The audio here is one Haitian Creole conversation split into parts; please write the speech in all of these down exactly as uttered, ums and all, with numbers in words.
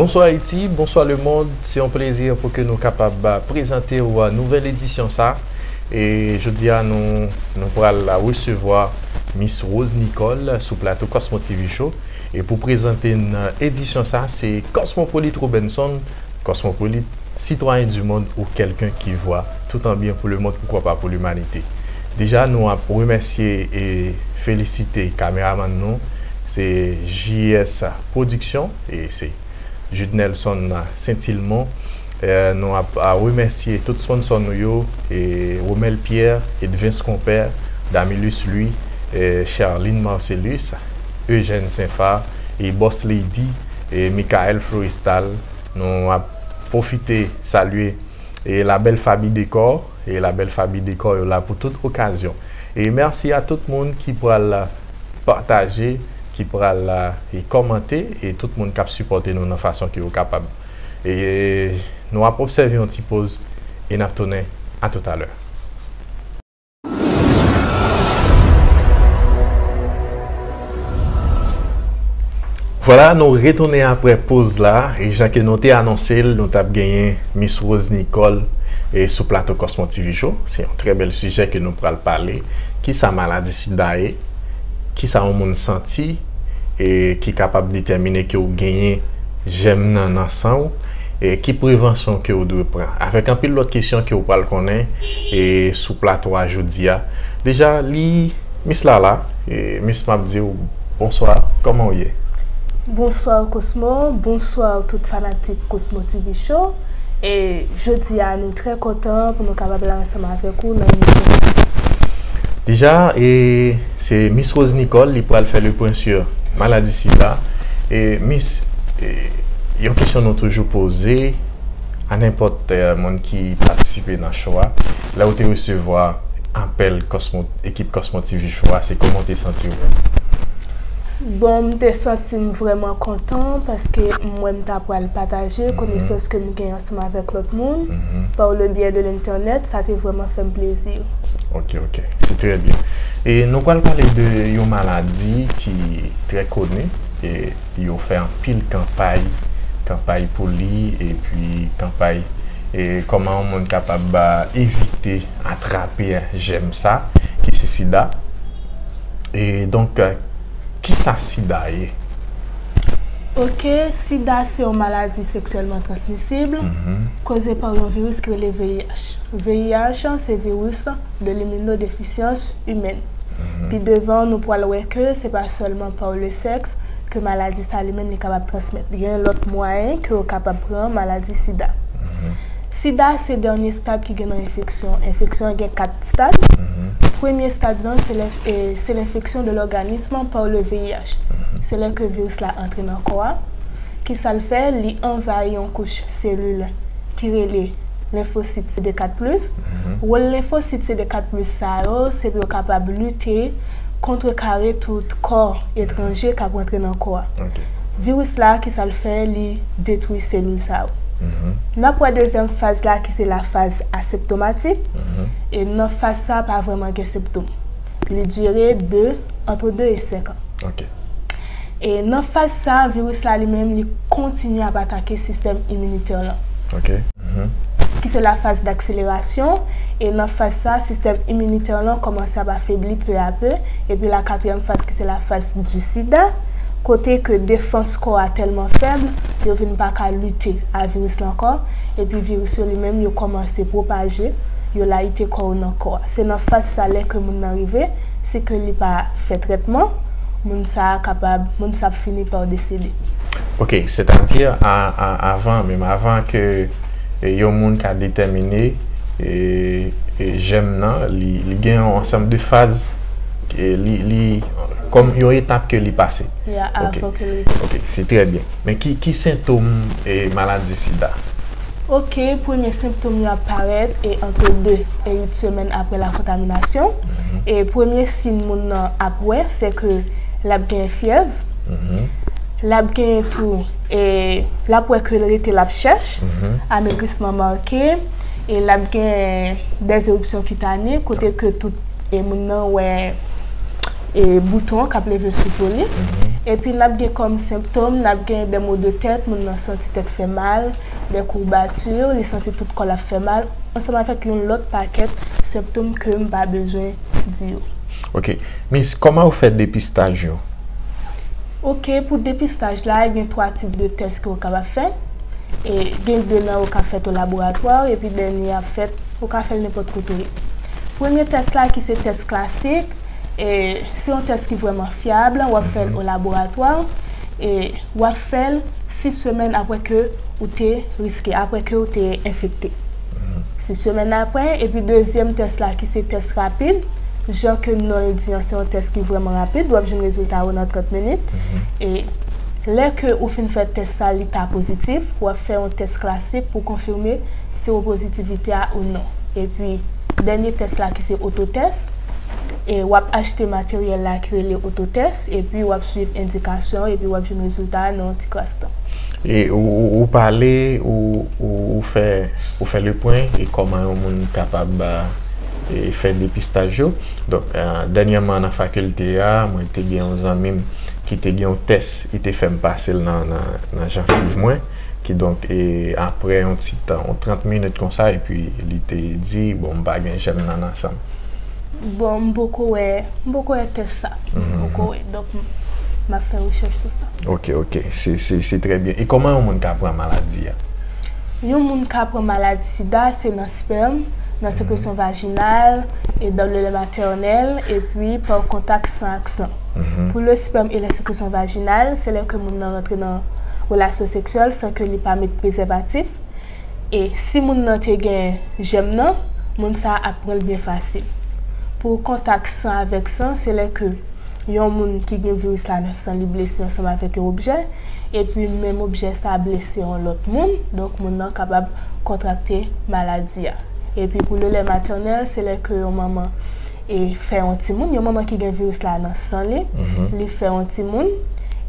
Bonsoir Haïti, bonsoir le monde. C'est un plaisir pour que nous capables présenté une nouvelle édition ça. Et je dis à nous, nous pral recevoir Miss Rose Nicole sou plato Cosmo T V Show. E pou prezante n edisyon sa, se Cosmopolite Robenson, Cosmopolite, citoyen du monde ou quelqu'un qui voit tout en bien pour le monde, pourquoi pas pour l'humanité. Deja, nou ap remèsye e felisite kameramann nou, se J S Production, e se Jude Nelson Saint-Ilmont. E nou ap a remèsye tout sponsò nou yo, e Romel Pierre, Edvens Compère, Damilus Louis, e Charline Marcellus, Eugène Saint-Phar, e Boss Lady, e Michael Florestal. Nou ap pwofite salye e la belle famille Décor, e la belle famille Décor yo la pou tout okazyon. E mèsi a tout moun ki pral pataje, ki pral e kòmante, e tout moun k ap sipòte nou nan fason ke yo kapab. E nou ap obsève yon ti poz e n ap tounen a toutalè. Vwala, nou retounen apre poz la, e jan ke nou te anonse l, nou t ap genyen Miss Rose Nicole e sou plato Cosmo T V Show. Se yon trè bèl sijè ke nou pral pale. Kisa maladi sida ye? Kisa yon moun santi e ki kapab detèmine ke w genyen jèm nan nan san w? E ki prevansyon ke w dwe pran? Avèk anpil lòt kesyon ke w pral konnen e sou plato a jodi a. Deja, li Miss la la, e Miss, m ap di w bonswa, kòman w ye? Bonswa Cosmo, bonswa tout fanatik Cosmo T V Show. E jodi a nou trè kontan pou nou kapab la ansanm avèk ou nan emisyon sa. Deja, e se Miss Rose Nicole, li pral fè le point sur maladi sida. E Miss, e yon kesyon nou toujou poze a nenpòt e moun ki patisipe nan show a, lè w te resevwa apèl Cosmo, ekip Cosmo T V Show a, se kòman w te santi w? Bon, m te santi m vrèman kontan paske m wè m ta pral pataje konesans ke m gen ansanm avèk lòt moun, par le biais de l'internet, sa te vrèman fè m plezi. Ok, ok. Se trè byen. E nou pral pale de yon maladi ki trè koni, e yo fè anpil kanpay, kanpay pou li, epi kanpay, e kòman yon moun kapab, a, evite atrape jèm sa, ki se sida. E donk, e, kisa sida ye? Ok, sida se yon maladi seksyèlman transmisib, koze pa yon viris ki rele V I H. V I H se viris de l'iminodéficience humaine. Pi devan, nou pral wè ke se pa sèlman pa le sèks ke maladi sa li menm li kapab transmèt. Gen lòt mwayen ke w kapab pran maladi sida. Sida se dènye stad ki gen nan enfeksyon. Enfeksyon an gen kat stad. Premye stad lan, se lè, e, se l'enfection de l'organisme par le V I H. Se lè ke viris la antre nan kò a. Kisa l fè? Li anvayi yon kouch selil ki rele lenfosit C D kat plis. Wòl lenfosit C D kat plis sa yo, se pou yo kapab lite, kontrekare tout kò etranje k ap rantre nan kò a. Viris la, kisa l fè? Li detwi selil sa yo. N ap wè dezyèm faz la, ki se la faz aseptomatik. E nan faz sa, pa vrèman gen sentòm. Li dire de, ant de e senk an. E nan faz sa, viris la li menm, li kontinye ap atake sistèm iminitè lan. Ki se la faz dakselerasyon. E nan faz sa, sistèm iminitè lan kòmanse ap afebli pe a pe. Epi la katriyèm faz, ki se la faz di sida, kote ke defans kò a tèlman fèb, yo vin pa ka lite a viris lan ankò. Epi viris yo li menm, yo kòmanse pwopaje, yo layite kò yo nan kò a. Se nan faz sa, lè ke moun nan rive, si ke li pa fè trètman, moun sa a kapab, moun sa ap fini pa desede. Ok, sètadi, a, a, avan, menm avan ke, e, yon moun ka detèmine, e, e, jèm nan, li, li gen yon ansanm de faz, e, li, li, kòm yon etap ke li pase. Ok. Ok, se trè byen. Men ki, ki sentòm, e, maladi sida? Ok, premye sentòm yo ap parèt, e, ant de e uit semèn apre la kontaminasyon. E premye siy moun nan ap wè, se ke l ap gen fyèv. L ap gen tou, e, l ap wè ke l rete, l ap chèch, amegrisman make, e l ap gen des éruptions cutanées, kote ke tout, e, moun nan wè, e, bouton k ap leve sou po li. Epi n ap gen kòm senptòm, n ap gen des maux de tête, moun nan santi tèt fè mal, des courbatures, li santi tout kò l ap fè mal, ansanm avèk yon lòt pakèt senptòm ke m pa bezwen di yo. Ok. Miss, kòman ou fè depistaj yo? Ok, pou depistaj la, gen twa tip de tès ke ou kapab fè. E gen de nan yo ka fèt o laboratwa, epi dènye a fèt, ou ka fè l nenpòt kote ou ye. Premye tès la, ki se tès klasik, e se yon tès ki vrèman fyab, w ap fè l o laboratwa, e w ap fè l sis semèn apre ke ou te riske, apre ke ou te enfekte. Sis semèn apre, epi dezyèm tès la, ki se tès rapid, jan ke non l di an, se yon tès ki vrèman rapid, w ap jwenn rezilta yo nan trant minit. E lè ke ou fin fè tès sa, li ta pozitif, w ap fè yon tès klasik pou konfime sewopozitivite a ou non. Epi, dènye tès la ki se ototès, e w ap achte materyèl la ki rele ototès, epi w ap swiv endikasyon, epi w ap jwenn rezilta a nan yon ti kras tan. E ou, ou, ou pale, ou, ou, ou fè, ou fè le pwen, e kòman yon moun kapab, e, fè depistaj yo. Donk, e, dènyèman nan fakilte a, mwen te gen yon zanmi m ki te gen yon tès, li te fè m pase l nan, nan, nan jansiv mwen. Kidonk, e, apre yon ti tan, yon trant minit konsa, epi li te di, bon, m pa gen jèm nan nan san m. Bon, m poko wè, m poko wè tès sa. M poko wè. Donk, m, m ap fè rechèch sou sa. Ok, ok. Se, se, se trè byen. E kòman yon moun ka pran maladi a? Yon moun ka pran maladi sida, se nan spèm, nan sekresyon vajinal, e dans le lait maternel, epi pa kontak san ak san. Pou le sperme et les sécrétions vaginales, se lè ke moun nan rantre nan relasyon seksyèl san ke li pa met prezèvatif. E si moun nan te gen jèm nan, moun sa a ap pran l byen fasil. Pou kontak san avèk san, se lè ke yon moun ki gen viris la nan san li blese ansanm avèk yon objè, epi menm objè sa a blese yon lòt moun, donk moun nan kapab kontrakte maladi a. Epi pou le lait maternel, se lè ke yon manman e fè yon timoun, yon manman ki gen viris la nan san li, li fè yon timoun,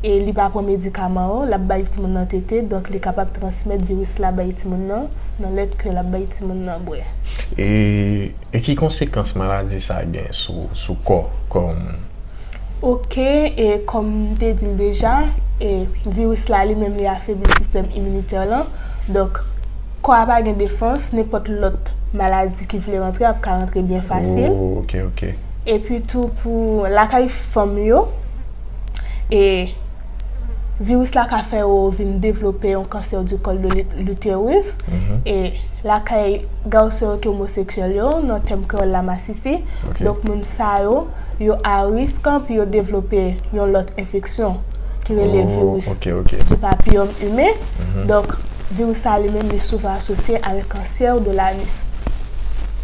e li pa pran medikaman yo, l ap bay timoun nan tete, donk li kapab transmèt viris la bay timoun nan, nan lèt ke l ap bay timoun nan bwè. E, e ki konsekans maladi sa gen sou, sou kò, kò moun? Ok, e kòm m te di l deja, e viris la li menm li afebli sistèm iminitè lan, donk kò a pa gen defans, nenpòt lòt maladi ki vle rantre ap ka rantre byen fasil. Oh, ok, ok. Epi tou pou lakay fanm yo, e viris la ka fè yo vin devlope yon kansè du col de l'ut-, l'utérus. E lakay gason yo ki omoseksyèl yo, nan tèm kreyòl la masisi. Ok. Donk moun sa yo, yo a risk pou yo devlope yon lòt enfeksyon ki rele viris du papillome humain. Donk, viris sa li menm li souvan asosye avèk kansè de l'anus.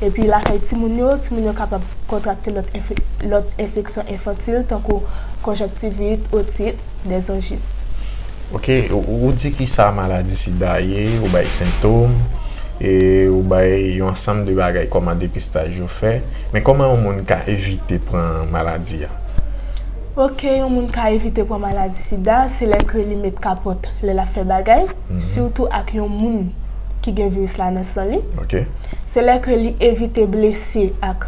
Epi lakay timoun yo, timoun yo kapab kontrakte lòt enfe-, lòt enfeksyon enfantil, tankou konjonktivit, otit, des angines. Ok, ou, ou di ki sa maladi sida ye, ou bay sentòm, e ou bay yon ansanm de bagay kòman depistaj yo fè. Men kòman yon moun ka evite pran maladi a? Ok, yon moun ka evite pran maladi sida, se lè ke li met kapòt lè l ap fè bagay, sitou ak yon moun ki gen viris la nan san li. Ok. Se lè ke li evite blese ak,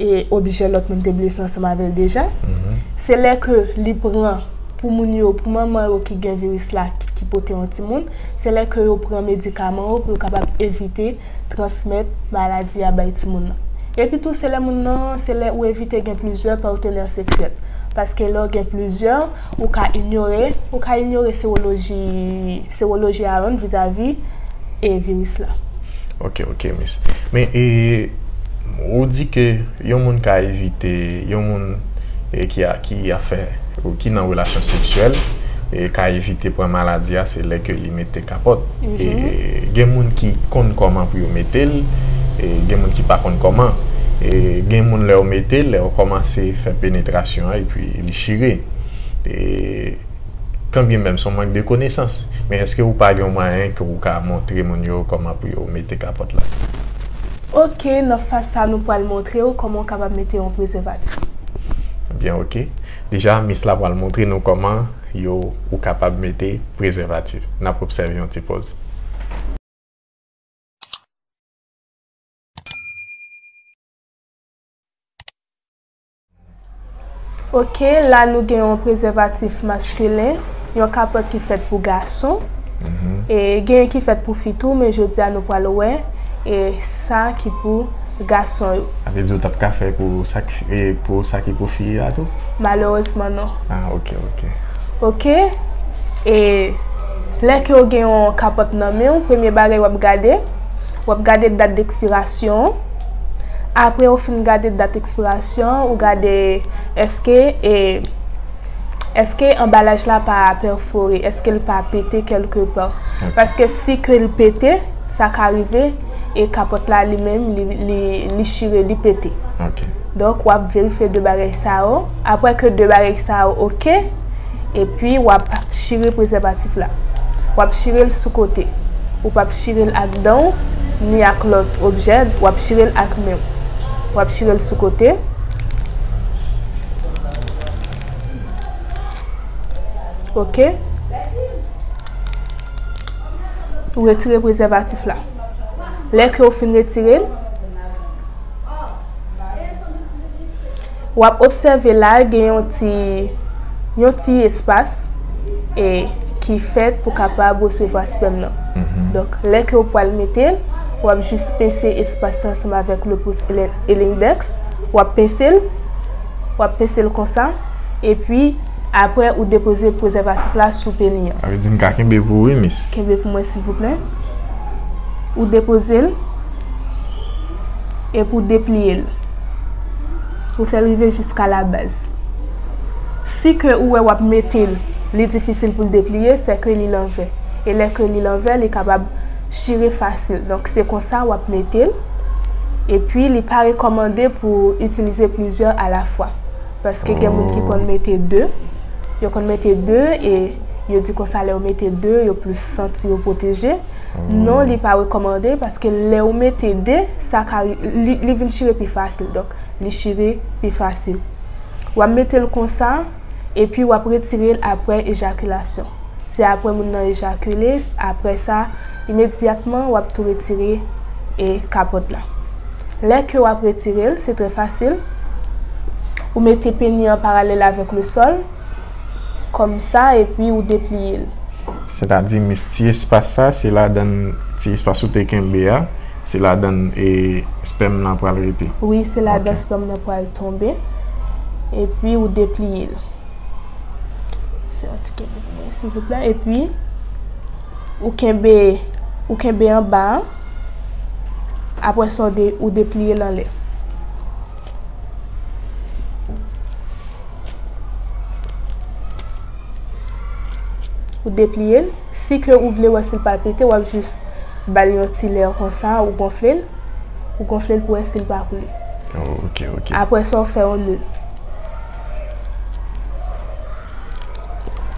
e, objè lòt moun te blese ansanm avè l deja. Se lè ke li pran, pou moun yo, pou manman yo ki gen viris la, ki, ki pote yon timoun, se lè ke yo pran medikaman yo pou yo kapab evite transmèt maladi a bay timoun nan. Epi tou, se lè moun nan, se lè ou evite gen plizyè patenè seksyèl. Paske lè w gen plizyè, ou ka inyore, ou ka inyore sewoloji, sewoloji a youn vizavi e viris la. Ok, ok, miss. Men, e, ou di ke yon moun ka evite, yon moun, e, ki a, ki a fè, ou ki nan relasyon seksyèl, e, ka evite pran maladi a, se lè ke li mete kapòt. E gen moun ki konn kòman pou yo mete l, e gen moun ki pa konn kòman. E gen moun lè yo mete l, lè yo kòmanse fè penetrasyon an, epi li chire. E kanbyen menm se yon mank de konesans, men èske ou pa gen yon mwayen ke ou ka montre moun yo kòman pou yo mete kapòt la? Ok, nan faz sa nou pral montre w kòman w kapab mete yon prezèvatif. Byen, ok. Deja, miss la pral montre nou kòman yo, ou kapab mete prezèvatif. N ap obsève yon ti pòz. Ok, la nou gen yon prezèvatif maskilen, yon kapòt ki fèt pou gason. E genyen ki fèt pou fi tou, men jodi a nou pral wè e sa ki pou gason yo. Sa vle di ou t ap ka fè pou sa k, e pou sa ki pou fi a tou? Malerezman, non. Ah, ok, ok. Ok. E lè ke w gen yon kapòt nan men w, premye bagay w ap gade, w ap gade dat dekspirasyon. Apre w fin gade dat dekspirasyon, ou gade èske, e, èske anbalaj la pa pèfore, èske l pa pete kèlke pa. Paske si ke l pete, sa ka rive, e kapòt la li menm, li, li, li chire, li pete. Donk, w ap verifye de bagay sa yo. Apre ke de bagay sa yo ok, epi w ap chire prezèvatif la. W ap chire l sou kote. Ou p ap chire l ak dan w, ni ak lòt objè, w ap chire l ak men w. W ap chire l sou kote. Ok. Ou retire prezèvatif la. Lè ke w fin retire l, w ap obsève la gen yon ti, yon ti espas, e, ki fèt pou kapab resevwa spèm nan. Donk, lè ke w pral mete l, w ap jis pese espas la ansanm avèk le pous e le, e lendèks. W ap pese l, w ap pese l konsa, epi apre ou depoze prezèvatif la sou peni an. Sa vle di m ka kenbe pou ou, wi, mis. Kenbe pou mwen, silvouplè. Ou depoze l, epi ou depliye l. Ou fè l rive jiska labaz. Si ke ou wè w ap mete l, li difisil pou l depliye, se ke li lanvè. E lè ke li lanvè, li kapab chire fasil. Donk, se konsa w ap mete l. Epi, li pa rekòmande pou itilize plizyè alafwa. Paske gen moun ki konn mete de. Yo konn mete de e yo di konsa lè yo mete de, yo plis santi yo pwoteje. Non, li pa rekòmande paske lè ou mete de, sa ka, li, li vin chire pi fasil. Donk, li chire pi fasil. W ap mete l konsa, epi w ap retire l apre ejakilasyon. Se apre moun nan ejakile, apre sa, imedyatman, w ap tou retire e kapòt la. Lè ke w ap retire l, se trè fasil. Ou mete peni an paralèl avèk le sòl, kòmsa, epi ou depliye l. Sètadi, mis, ti espas sa, se ladan ti espas ou te kenbe a, se ladan e spèm nan pral rete. Wi, se ladan spèm nan pral tonbe. Epi ou depliye l. Fè yon ti kenbe pou mwen, silvouplè. Epi, ou kenbe, ou kenbe anba a. Apre sa, ou de, ou depliye l anlè. Ou depliye l. Si ke ou vle wè si l pa pete, w ap jis ba l yon ti lè konsa, ou gonfle l. Ou gonfle l pou wè si l pa koule. Oh, ok, ok. Apre sa, ou fè yon ne.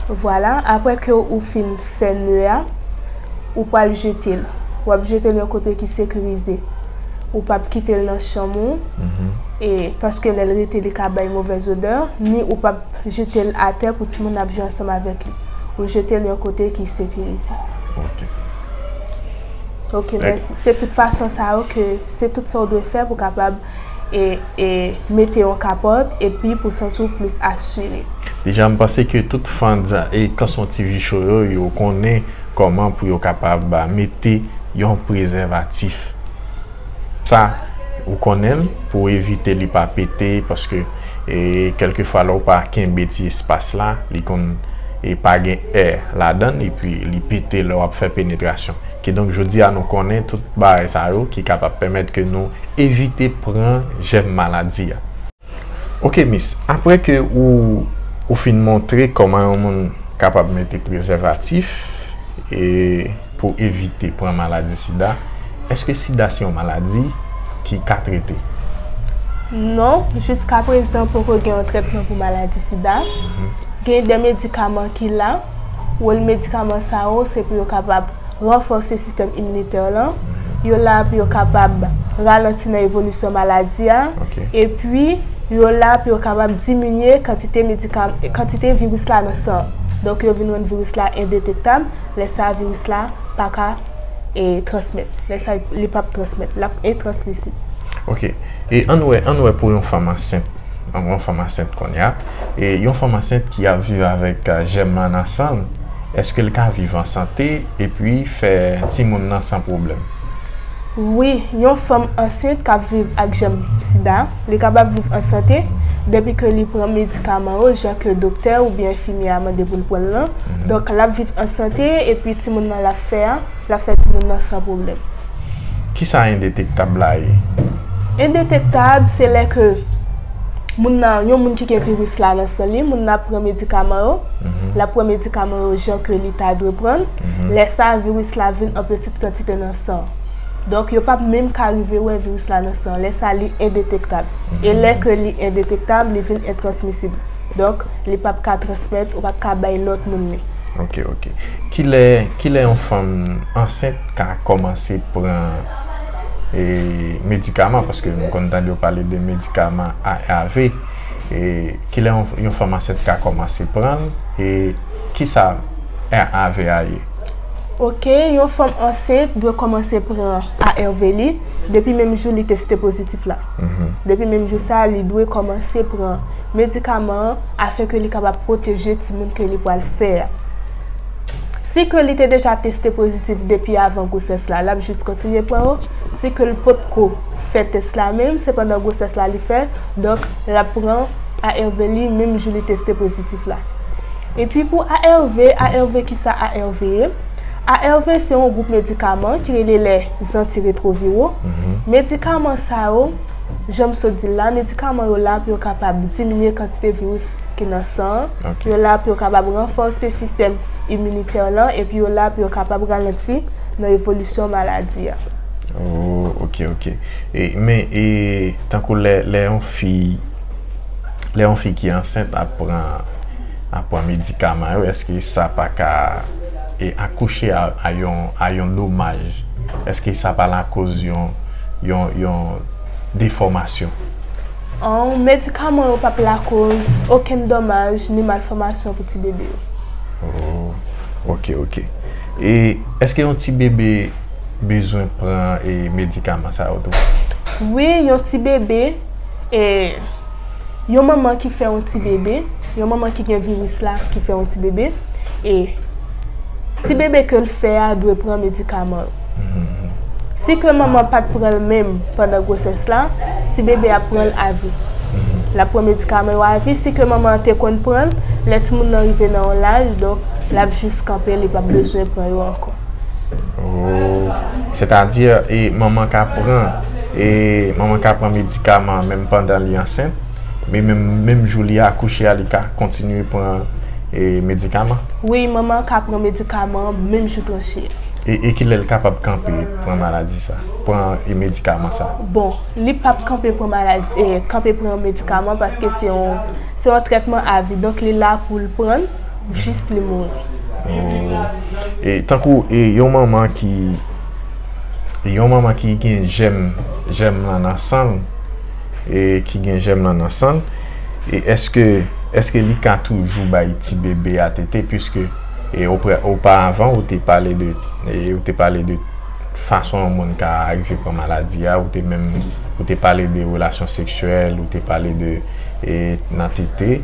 Vwala, apre ke ou fin fè ne a, ou pral jete l. W ap jete l yon kote ki sekirize. Ou p ap kite l nan chanm ou, e, paske lè l rete, li ka bay movèz odè, ni ou p ap jete l atè pou timoun ap jwe ansanm avèk li. Ou jete l yon kote ki sekirize. Ok. Ok, mèsi. Se tout fason sa yo ke, se tout sa w dwe fè pou kapab e, e mete yon kapòt, epi pou santi w plis asire. Deja, m panse ke tout fans e Kanson T V Show yo, yo konnen kòman pou yo kapab, a, mete yon prezèvatif. Sa, ou konnen l, pou evite li pa pete, paske, e, kèlkefwa, lè w pa kenbe ti espas la, li konn, e, pa gen è ladan l, epi li pete lè w ap fè penetrasyon. Kidonk, jodi a, nou konnen tout bagay sa yo ki kapab pèmèt ke nou evite pran jèm maladi a. Ok, mis, apre ke ou, ou fin montre kòman yon moun kapab mete prezèvatif, e, pou evite pran maladi sida, èske sida se yon maladi ki ka trete? Non, jiskaprezan poko gen yon trètman pou maladi sida. Gen de medikaman ki la, wòl medikaman sa yo, se pou yo kapab ranfòse sistèm iminitè w lan. Yo la pou yo kapab ralanti nan evolisyon maladi a. Epi, yo la pou yo kapab diminye kantite medikam-, kantite viris la nan san an. Donk, yo vin rann viris la endetektab. Lè sa a, viris la pa ka, e, transmèt. Lè sa a, li p ap transmèt. L ap entransmisib. Ok. E ann wè, ann wè pou yon fanm ansent. yon fanm ansent kounye a, e yon fanm ansent ki ap viv avèk, eh, jèm lan nan san l, èske l ka viv an sante epi fè timoun nan san pwoblèm? Wi, yon fanm ansent k ap viv ak jèm sida, li kapab viv an sante depi ke li pran medikaman yo jan ke doktè oubyen enfimyè a mande pou l pran l lan. Donk, l ap viv an sante epi timoun nan l ap fè a, l ap fè timoun nan san pwoblèm. Kisa endetektab la ye? Endetektab, se lè ke moun nan, yon moun ki gen viris la nan san li, moun nan ap pran medikaman yo, l ap pran medikaman yo jan ke li ta dwe pran l. Lè sa a, viris la vin an pitit kantite nan san an. Donk, yo p ap menm ka rive wè viris la nan san an. Lè sa a, li endetektab. E lè ke li endetektab, li vin entransmisib. Donk, li p ap ka transmèt, ou p ap ka bay lòt moun li. Ok, ok. Kilè, kilè yon fanm ansent ka kòmanse pran, e, medikaman? Paske m konn tande yo pale de medikaman A R V. E, kilè yon, yon fanm ansent ka kòmanse pran l? E, kisa A R V a ye? Ok, yon fanm ansent dwe kòmanse pran A R V li depi menm jou li teste pozitif la. Depi menm jou sa a, li dwe kòmanse pran medikaman an afin ke li kapab pwoteje timoun ke li pral fè a. Si ke li te deja teste pozitif depi avan gwosès la, l ap jis kontinye pran yo. Si ke l potko fè tès la menm, se pandan gwosès la li fè, donk, l ap pran A R V li menm jou li teste pozitif la. Epi pou A R V, A R V, kisa A R V ye? A R V se yon gwoup medikaman ki rele lè zantiretwoviro. Medikaman sa yo, jan m sot di l la, medikaman yo la pou yo kapab diminye kantite viris ki nan san an. Yo la pou yo kapab ranfòse sistèm iminitè lan, epi yo la pou yo kapab ralanti nan evolisyon maladi a. Oh, ok, ok. E, men, e, tankou lè, lè yon fi, lè yon fi ki ansent ap pran, ap pran medikaman yo, èske sa pa ka, e, akouche a, a yon, a yon domaj? Èske sa pa lakoz yon, yon, yon defòmasyon? An, medikaman yo p ap lakoz okenn domaj ni malfòmasyon pou ti bebe yo. Oh, ok, ok. E èske yon ti bebe bezwen pran, e, medikaman sa yo tou? Wi, yon ti bebe, e, yon manman ki fè yon ti bebe, yon manman ki gen viris la ki fè yon ti bebe, e ti bebe ke l fè a dwe pran medikaman yo. Si ke manman pa t pran l menm pandan gwosès la, ti bebe ap pran l avi. L ap pran medikaman yo avi. Si ke manman an te konn pran l, lè timoun nan rive nan yon laj, donk, l ap jis kanpe, li p ap bezwen pran yo ankò. Oh, sètadi, e, manman ka pran, e, manman ka pran medikaman menm pandan li ansent, men menm, menm jou li akouche a, li ka kontinye pran, e, medikaman? Wi, manman ka pran medikaman menm jou tranche a. E, e kilè l kapab kanpe pran maladi sa? Pran, e, medikaman sa? Bon, li p ap kanpe pran maladi, e, kanpe pran medikaman paske se yon, se yon trètman avi. Donk, li la pou l pran l jis li mouri. Oh. E tankou, e, yon manman ki, yon manman ki gen jèm, jèm lan nan san l, e ki gen jèm lan nan san l, e èske, èske li ka toujou bay ti bebe a tete, piske, e, opra-, oparavan, ou te pale de, e, ou te pale de fason yon moun ka rive pran maladi a, ou te menm, ou te pale de relasyon seksyèl, ou te pale de, e, nan tete,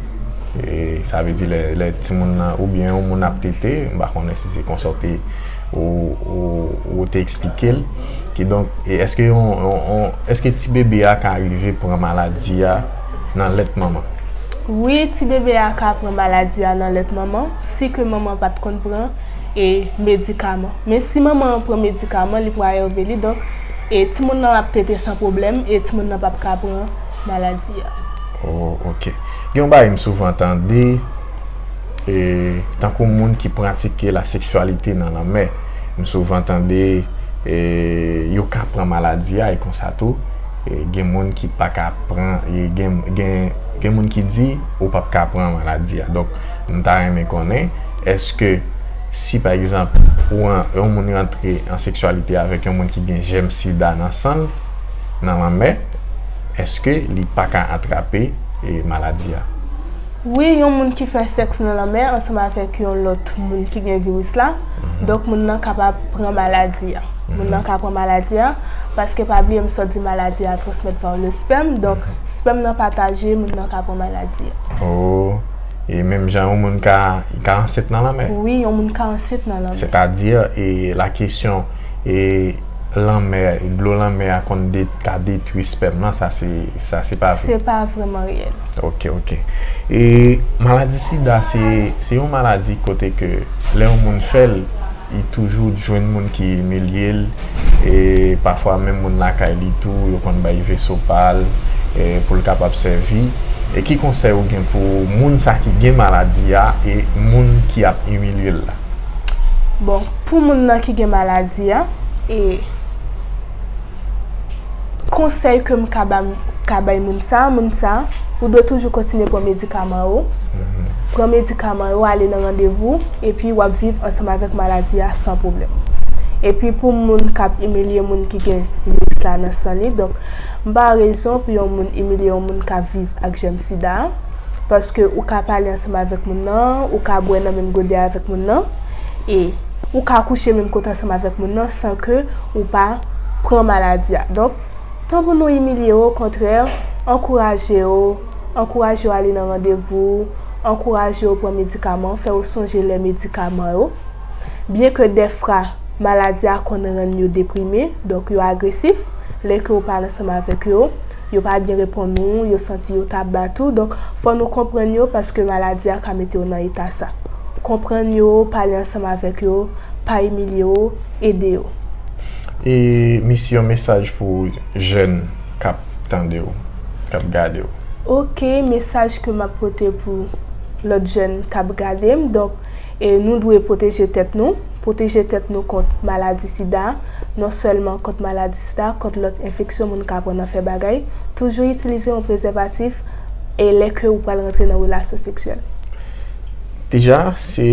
e, sa vle di lè, lè timoun nan, oubyen yon moun ap tete, m pa konnen si se konsa w te, ou, ou, ou te eksplike l. Kidonk, e èske yon, yon, yon, èske ti bebe a ka rive pran maladi a nan lèt manman? Wi, ti bebe a ka pran maladi a nan lèt manman, si ke manman pa t konn pran, e, medikaman. Men si manman an pran medikaman, li pran A R V li, donk, e, timoun nan ap tete san pwoblèm, e timoun nan p ap ka pran maladi a. Oh, ok. Gen yon bagay m souvan tande, e, tankou moun ki pratike laseksyalite nan lanmè. M souvan tande, e, yo ka pran maladi a, e konsa tou, e, gen moun ki pa ka pran, e, gen, gen, gen moun ki di ou p ap ka pran maladi a. Donk, m ta renmen konnen, èske si, pa egzanp, ou an, yon moun rantre an seksyalite avèk yon moun ki gen jèm sida nan san l, nan lanmè, èske li pa ka atrape, e, maladi a? Wi, yon moun ki fè sèks nan lanmè ansanm avèk yon lòt moun ki gen viris la, donk moun nan kapab pran maladi a. Moun nan ka pran maladi a, paske pa bliye m sot di maladi a transmèt pa le spèm, donk spèm nan pataje, moun nan ka pran maladi a. Oh, e menm jan yon moun ka, ka ansent nan lanmè. Wi, yon moun ka ansent nan lanmè. Sètadi, e la kesyon, e lanmè, dlo lanmè a konn de, ka detwi spèm nan, sa se, sa se pa vre. Se pa vrèman reyèl. Ok, ok. E maladi sida, se, se yon maladi kote ke lè yon moun fè l, li toujou jwenn moun ki imilye l, e pafwa menm moun lakay li tou, yo konn bay veso pa l, e pou l kapab sèvi. E ki konsèy ou gen pou moun sa ki gen maladi a e moun ki ap imilye l la? Bon, pou moun nan ki gen maladi a, e konsèy ke m ka ba, ka bay moun sa, moun sa, ou dwe toujou kontinye pran medikaman yo. Pran medikaman yo, ale nan randevou, epi w ap viv ansanm avèk maladi a san pwoblèm. Epi pou moun k ap imilye moun ki gen viris la nan san li, donk m pa wè rezon pou yon moun imilye yon moun k ap viv ak jèm sida a, paske ou ka pale ansanm avèk moun nan, ou ka bwè nan menm gode avèk moun nan, e ou ka kouche menm kote ansanm avèk moun nan san ke ou pa pran maladi a. Donk, tan pou nou imilye yo, okontrè, ankouraje yo, ankouraje yo ale nan randevou, ankouraje yo pran medikaman, fè yo sonje lè medikaman yo. Byenke dèfwa maladi a konn rann yo deprime, donk yo agresif, lè ke ou pale ansanm avèk yo, yo pa byen reponn ou, yo santi yo ta bat ou, donk fò nou konprann yo paske maladi a ka mete yo nan eta sa. Konprann yo, pale ansanm avèk yo, pa imilye yo, ede yo. E Miss, yon mesaj pou jèn k ap tande w, k ap gade w? Ok, mesaj ke m ap pote pou lòt jèn k ap gade m, donk, e nou dwe pwoteje tèt nou, pwoteje tèt nou kont maladi sida, non sèlman kont maladi sida, kont lòt enfeksyon moun ka pran nan fè bagay. Toujou itilize yon prezèvatif e lè ke ou pral rantre nan relasyon seksyèl. Deja, se,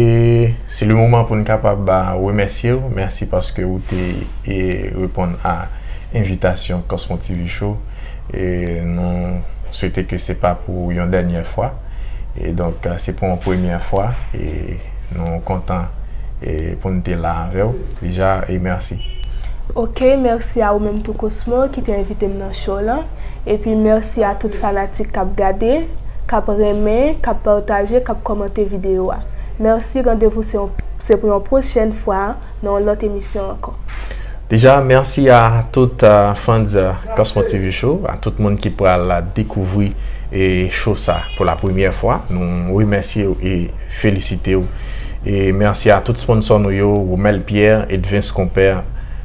se le moman pou n kapab, a, remèsye w. Mèsi paske ou te, e, reponn a envitasyon Cosmo T V Show. E nou swete ke se pa pou yon dènyè fwa. E donk, se pou yon premyè fwa. E nou kontan, e, pou n te la avè w deja. E mèsi. Ok, mèsi a ou menm tou Cosmo ki te envite m nan show lan. Epi mèsi a tout fanatik k ap gade, k ap renmen, k ap pataje, k ap kòmante videyo a. Mèsi, randevou se yon, se pou yon pwochèn fwa nan yon lòt emisyon ankò. Deja, mèsi a tout, uh, fans, uh, Cosmo T V Show, a tout moun ki pral, uh, dekouvri e show sa pou la premyè fwa. Nou remèsye w e felisite w. E mèsi a tout sponsò nou yo, Romel Pierre, Edvens Compère,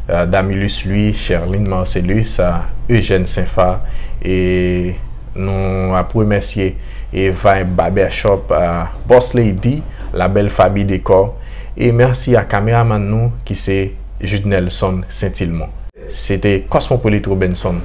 uh, Damilus Louis, Sherline Marcellus, uh, Eugène Saint-Phar, e nou ap remèsye e Vibe Barbershop, uh, Boss Lady, Label Fabi Decor, e mèsi a kameraman nou ki se Jude Nelson Saint-Ilmont. Se te Cosmopolite Robinson